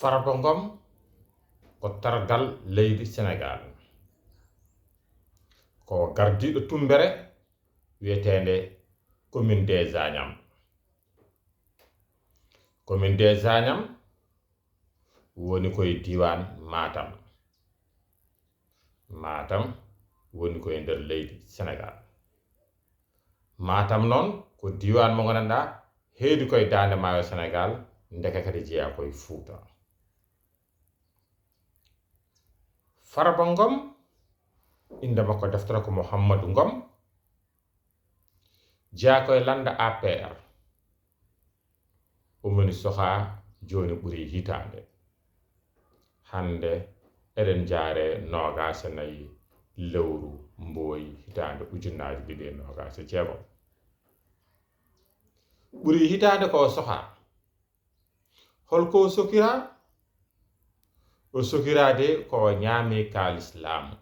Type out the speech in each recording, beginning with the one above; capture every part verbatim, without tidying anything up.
Farba Ngom ko tergal leydi Senegaal. Ko gardiiɗo tummbere wiyeteende Commune des Agnam. Commune des Agnam woni ko e diiwaan Matam. Matam woni ko e nder leydi Senegaal. Matam noon ko diiwaan mo nganndanɗaa heedi ko e daande maayo Senegaal, ndeke kadi jeyaa ko e Fuuta. Farba Ngom, innde makko deftere ko Mouhamadou Ngom, jeyaa ko e lannda A P R. Umini sohaa jooni ɓuri hitaande. Hannde eɗen njaare noogaas e nayi lewru mbooyi hitaande ujunnaaji ɗiɗi e noogaas e jeegom. Ɓuri hitaande ko o sohaa. Holko o sokiraa? O sokiraa de ko o ñaami kaalis laamu.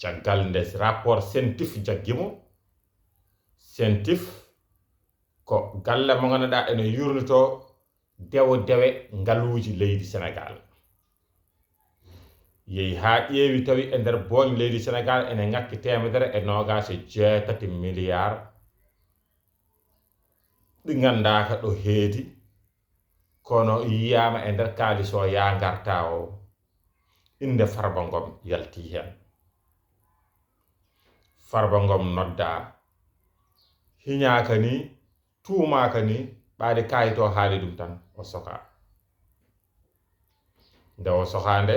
Caggal nde rapport CENPIF jaggi mo, CENPIF ko galle mo ngannduɗaa ene yurnitoo dewo dewe ngaluuji leydi Senegaal. Yehi haa ƴeewi tawi e nder booñ leydi Senegaal ene ŋakki teemedere e noogaas e jeetati miliyaar ɗi nganndaaka ɗo heedi, kono yiyaama e nder kaalis o yaa ngartaa o, innde Farba Ngom yalti heen. Farba Ngom noddaa, hiñaaka ni, tuumaaka ni, ɓaade kaayit o haali ɗum tan, o sokaa. Nde o sokaa nde,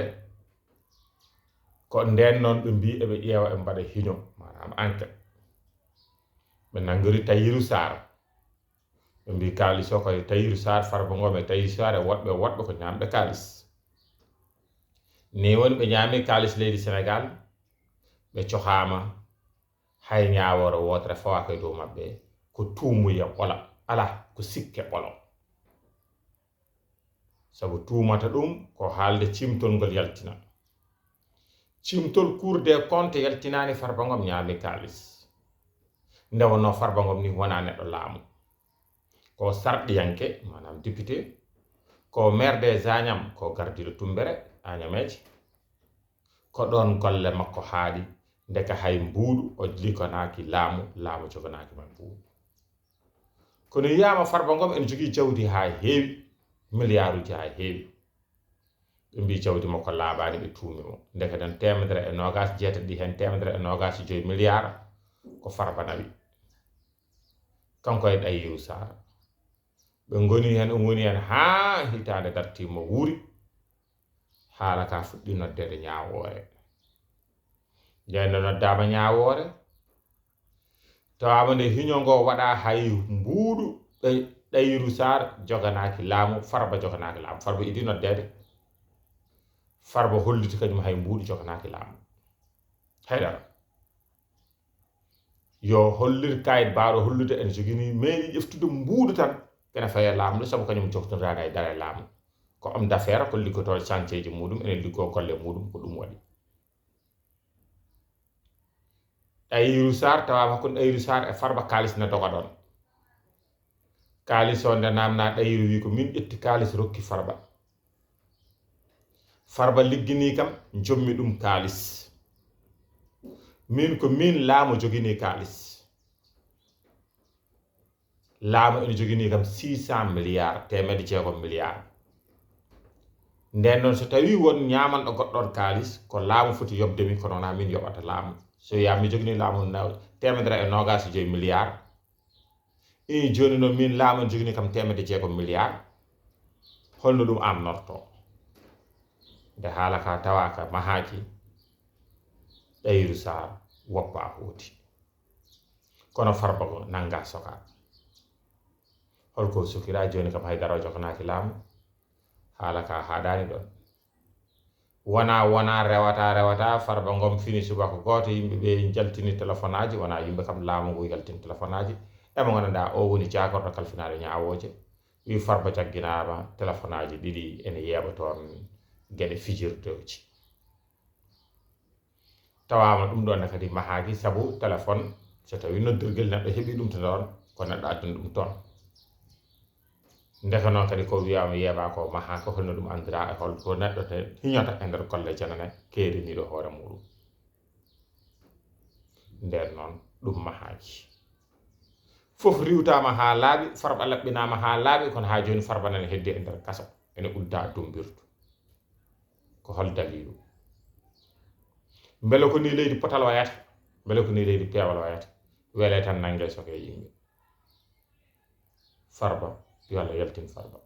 ko ndeen noon ɓe mbii eɓe ƴeewa, eɓe mbaɗa hiño, maanaam enquête. Ɓe nanngiri Tahirou Sarr. Ɓe mbii kaalis o ko e Tahirou Sarr, Farba Ngom e Tahirou Sarr e woɗɓe woɗɓe ko ñaamɓe kaalis. Ni woni ɓe ñaami kaalis leydi Senegaal, ɓe cohaama hay ñaawoore wootere fawaaka e dow maɓɓe, ko tuumuye ɓola, alaa ko sikke ɓolo. Sabu tuumata ɗum ko haalde ciimtol ngol yaltina. Ciimtol Cour des comptes yaltinaani Farba Ngom ñaami kaalis. Nde wonnoo Farba Ngom ni wonaa neɗɗo laamu. Ko sarɗiyanke, maanaam député, ko maire des Agnam, ko gardiiɗo tummbere, Agnameeje. Ko ɗoon golle makko haaɗi, ndeke hay mbuuɗu o liganaaki laamu, laamu joganaaki mo mbuuɗu. Kono yiyaama Farba Ngom ene jogii jawdi haa heewi, miliyaaruuji haa heewi. Ɓe mbii jawdi makko laaɓaani, ɓe tuumi mo. Ndeke noon teemedere e noogaas jeetati ɗi heen, teemedere e noogaas e joy miliyaar ko Farba nawi. Kanko e Tahirou Sarr. Ɓe ngoni heen, o ngoni heen haa hitaande dartii mo wuuri. Haala ka fuɗɗi noddeede ñaawoore. Ndeen no noddaama ñaawoore, tawaama nde hiño ngo waɗaa hay mbuuɗu ɗay-, Tahirou Sarr joganaaki laamu, Farba joganaaki laamu. Farba idi noddeede. Farba holliti kañum hay mbuuɗu joganaaki laamu. Hay dara. Yo hollir kayit baaɗo hollude ene jogini meeɗi ƴeftude mbuuɗu tan, kene faye laamɗo, sabu kañum joktondirani e dara e laamu. Ko homme d'affaires, ko liggotoo chantier ji muɗum, ene liggoo golle muɗum, ko ɗum waɗi. Tahirou Sarr, tawaama hakkunde Tahirou Sarr e Farba kaalis ne doga ɗoon. Kaalis o nde naamnaa Tahirou wi ko min ƴetti kaalis rokki Farba. Farba ligginii kam, njommi ɗum kaalis. Min ko min laamu joginii kaalis. Laamu ene joginii kam six cent milliards, teemedde jeegom milliards. Ndeen noon, so tawii won ñaamanɗo goɗɗo on kaalis, ko laamu foti yoɓde mi, kono wonaa min yoɓata laamu. So wiyaa mi joginii laamu na-, teemedere e noogaas e joy milliards, ii, jooni noon min laamu ene joginii kam teemedde jeegom milliards, holno ɗum amnortoo? Nde haala ka tawaaka mahaaki, Tahirou Sarr woppaa hooti. Kono Farba ko nanngaa sokaa. Holko sokiraa jooni kam, hay dara o jokanaaki laamu? Haala ka haaɗaani ɗoon. Wonaa, wonaa, rewataa, rewataa, Farba Ngom fini subaka gooto, yimɓe ɓe njaltini telefonaaji, wonaa yimɓe kam laamu ngu yaltini telefonaaji. E mo nganndanɗaa o woni jaagorɗo kalfinaaɗo ñaawooje. Wi Farba jagginaama telefonaaji ɗiɗi ene yeeɓa toon geɗe fijirdeeji. Tawaama ɗum ɗoon ne kadi mahaaki, sabu téléphone, so tawii noddirgel neɗɗo heɓii ɗum to ɗoon, ko neɗɗo addani ɗum toon. Ndeke noon kadi ko wiyaama yeeɓa ko maha ko, holno ɗum anndira e hol ko neɗɗo te hiñata e nder golle janane keeriniiɗo hoore muɗum? Nden noon ɗum mahaaji fof riwtaama haa laaɓi, Farba laɓɓinaama haa laaɓi, kono haa jooni Farba nana heddi e nder kaso, ene udda dumbirdu. Ko hol daliilu? Mbele ko ni leydi potal wayata? Mbele ko ni leydi peewal wayata? Wele tan nannge soke yimɓe. Farba, yo Allah yaltin Farba.